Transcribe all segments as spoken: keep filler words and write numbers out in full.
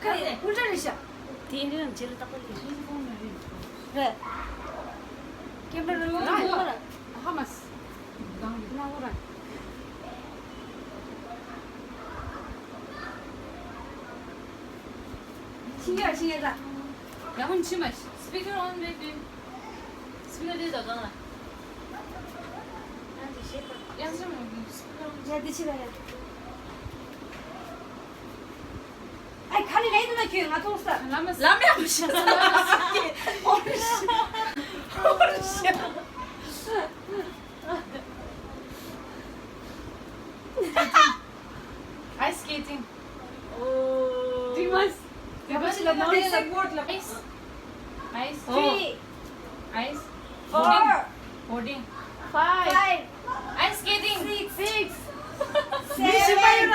ཁ་ཡེ་ཧུར་ཏྲ་རེད་ཤག་དེ་རིང་རྗེས་ལ་རྟག་པར་ལས་རེད། ཀེམ་ར་ར་ཡོང་ཡོང་ར། ཧ་མ་སི། ན་འོ་ར། ཤིང་ཡ་ཤིང་ཡ་ད། ཡ་ཧུན་ཆི་མ་ཤི། Speaker on, baby. Speaker དེ་ད་གང་ལ། ཡང་ཆི་མ་ཤི། Speaker on. ཡ་དེ་ཆི་ལ་ཡ། ཨའི་ཁ་ནི་ལེན་དུ་ན་ཁྱོད་ང་ཐོང་ས། ལམ་ལམ་ཡ་མ་ཤ་ས་ལམ་ཡ་མ་ཤ་ས། ཨོ་རི་ཤ། Ice skating. Oh. Dreamers. Dreamers la not support la. Ice. Ice. Three. Ice. Four. Boating. Five. Five. Ice skating. Six. Six. Seven.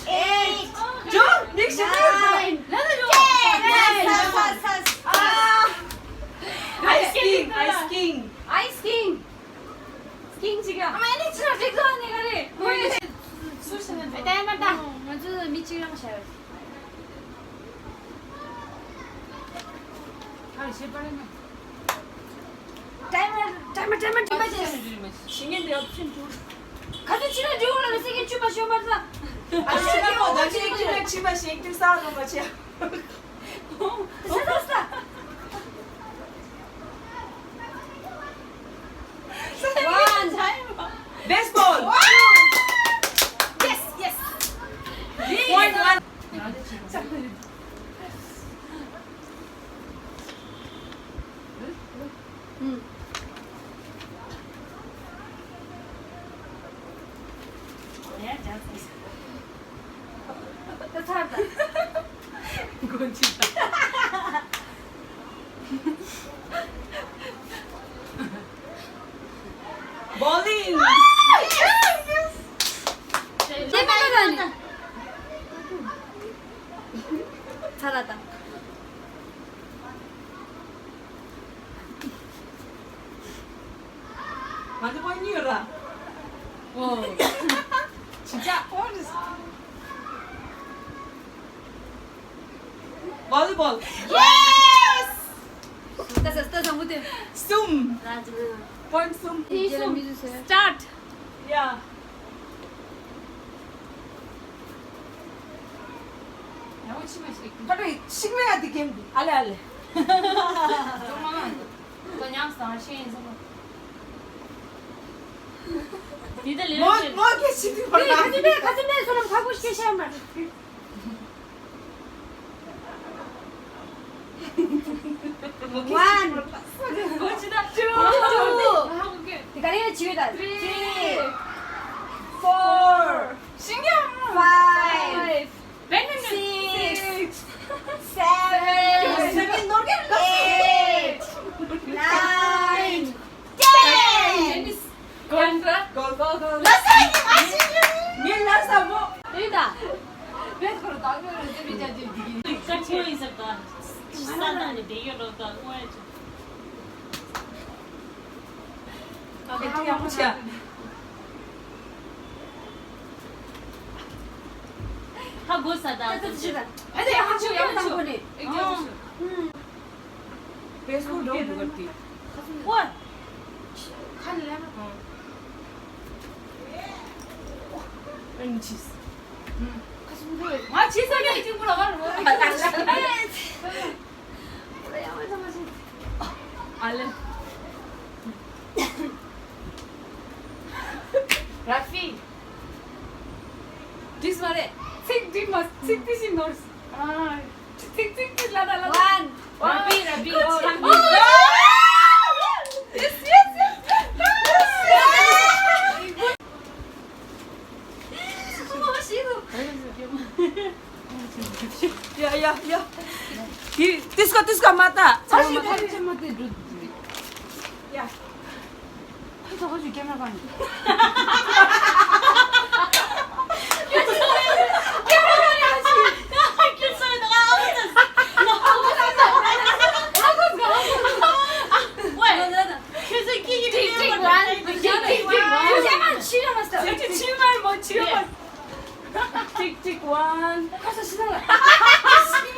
Eight. Jo, next. Nine. Ten. Ten. Ice skiing. Ice skiing. Ice skiing. skiing ཅིག་ཡ། ཨ་མ་ཨ་ནི་ཅི་ན་འགྲིག་ཏོ་ནི་ག་རེ། ཨོ་ཡ། སུ་ཞིག་ན་འགྲིག་ཏོ་ང་ཚོ་མི་གཅིག་རང་བྱ་བ། ཨ་ཞེ་པ་རེད་མ། ཊའི་མར་ཊའི་མར་ཊའི་མར་ཊའི་མར་ཅེས། ཞིང་ངན་འདི་ཨོབ་ཤན་ཅུ། ག་ཚོད་ཕྱིན་ན་འགྲིག་གོ་ལ་ལ་སེ་གེན་བཅུ་མ་ཤོར་མ་ཟ། ཨ་ཞེ་ན་མོ་ད་ཞེ་ཅི་ན་ཕྱི་མ་ཞེ་ཅི་ས་རོ་མ་ཆེ། One. Baseball. Yes, yes. Point one. Bowling. ང་ཚོ་པོ་གཉིས་ཡོད་ར། ཨོ། ཅི་ཅག Volleyball. Yes! ད་ས་ད་ས་མུ་ཏེ། གསུམ། ར་ཅི་ན། Point གསུམ། ཡེ་ལ་མི་ཟུ་སེ། Start. Yeah. ཡང་ཕྱི་མ་ཞིག་ཁ་ཏོ་ཤིག་མེ་ཡ་དི་གེམ་དི་ཨ་ལེ་ཨ་ལེ། ཅོ་མ་ང་ཉམས་སང་ཤེས་ཡིན་སོང་། དེ་ད་ལེ་ལོ་ཅེ། མོ་གེ་ཤི་དི་པར་ན། ཁ་ཏི་མེ་ཁ་ཏི་མེ་སོ་ལམ་ཁ་ཁུ་ཤེ་ཤེ་མ། One. Two. དེ་ག་རེ་ཡོད་ཅི་ཡོད་ད། Three. Four. Five. Six. Seven. Eight. Nine. Ten. Golf. Golf. Golf. ལ་ས་ཡི་མ་ཤི་ཡི། ངའི་ལ་ས་མོ། རེད་ད། བེད་ཁོར་དང་ངོ་རེ་ཟེ་བི་ཅ་ཅི་དི་གི། ཀ་ཆོ་ཡི་ཟེར་ད། ས་ད་ནི་དེ་ཡོད་རོ་ད་ངོ་ཡ་ཆོ། ཨ་ཀ་ཏི་ཡ་མོ་ཆ། ཧ་གོ་ས་ད། ཨ་ཏི་ཡ་མོ་ཆ་ཡ་མོ་ཆ་གོ་ནི། ཨེ་ཀ་ཡ་མོ་ཆ། Baseball don't do it. What? ཁ་ནས་ལེན་ན། ཨ་ནི་ཆིས། ཁ་སུམ་ཅུ། ང་ཆིས་ས་ནས་གཅིག་པུ་ལ་བར་རོ། ཨ་ལེ། ར་ཧྥི། འགྲིག་མ་རེད། ཚིག་འགྲིག་མ། ཚིག་དེ་བཞིན་ནོར། ཨ། ཚིག་ཚིག་ཚིག་ལ་ད་ལ་ད། One. ར་པི་ར་པི། ཨོ། Yes, yes, yes. ཡ་ཡ་ཡ། དེ་དེ་སྐོར་དེ་སྐོར་མ་ད། ཚ་ཞིག་ཕ་རི་ཅན་མ་དེ་འགྲོ། ཡ། ཁོ་ཚོ་ཁོ་ཚོའི་ཀེམ་ར་གང་ཡིན། Tick, tick, one. Tick, tick, one.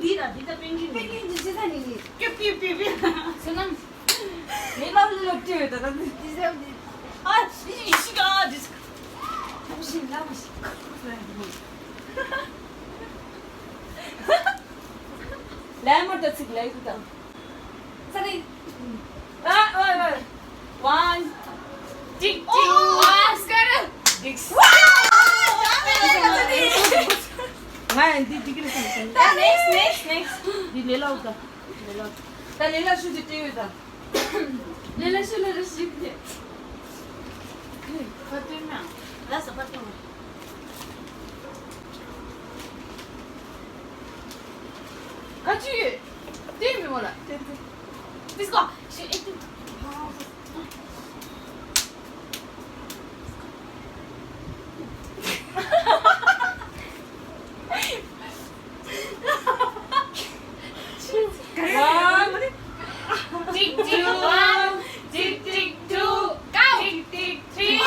ཀྱི་འདི་ར་འདི་ད་པེན་ཀིན། པེན་ཀིན་འདི་ཅི་ས་ནི་ནི། ཀྱི་པི་པི་པི། སོ་ནམ། མི་ལ་ལ་ལ་ཏི་ད་ད་འདི་ཟེར་འདི། ཨ་ཤི་ཤི་ག་འདི། ལ་མ་ཤི་ལ་མ་ཤི། ལ་མ་ད་ཚིག་ལ་ཡུ་ད། ས་ནི། ཨ་ཨ་ཨ། One. Tick tick. ཨོ། One. སྐར། Tick. ང་ཡང་འདི་འདི་ཀི་རེད་བསམ་སོང་། ད་next next next. འདི་ལས་ལ་འུ་ད། ལས་ལ། ད་ལས་ལ་ཤུ་འདི་སྤྲད་ཡོད་ད། ལས་ལ་ཤུ་ལས་ལ་ཤུ་འདི། ཕ་ཏོན་མ། ལ་ས་ཕ་ཏོན་མ། ཁ་ཅིག་ཡོད། ཏོན་མི་མོ་ལ། ཏོན་ཏོན། This go. She ate it. One. Tick tick one. Tick tick two. Go. Tick tick three.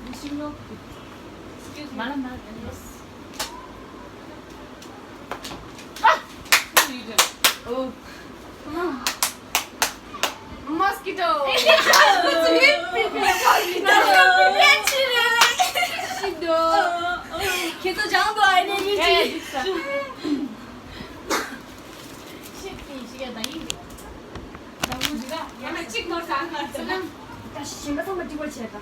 Excuse me. Madam, madam, yes. Ah! What are you doing? Oh. Mosquito. ཁྱེད་ཚོ་སྦྱང་དགོས་ཨ་ནི། ཡ་ཡ། འགྲིག་ས། ཤིག་ཤིག་ཡ་ད་ཡིན། ད་གཞན་པ་ཚང་མ་འགྲིག་པར་བྱས་ད།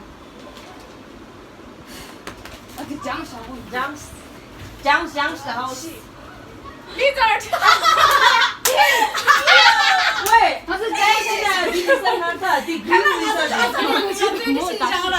ཨ་ཙི། སྦྱངས་ཤག་པོ། སྦྱངས། སྦྱངས་སྦྱངས་ཤག་ཧའོ་ཤི། ལི་ཙར། ཝེ། ང་ཚོ་སྦྱངས་ཤག་ཡ། འདི་ལི་ཙར་ང་ཚོ་འདི་གུ་ལི་ཙར། ང་ཚོ་ང་ཚོ་ང་ཚོ་ང་ཚོ་ང་ཚོ།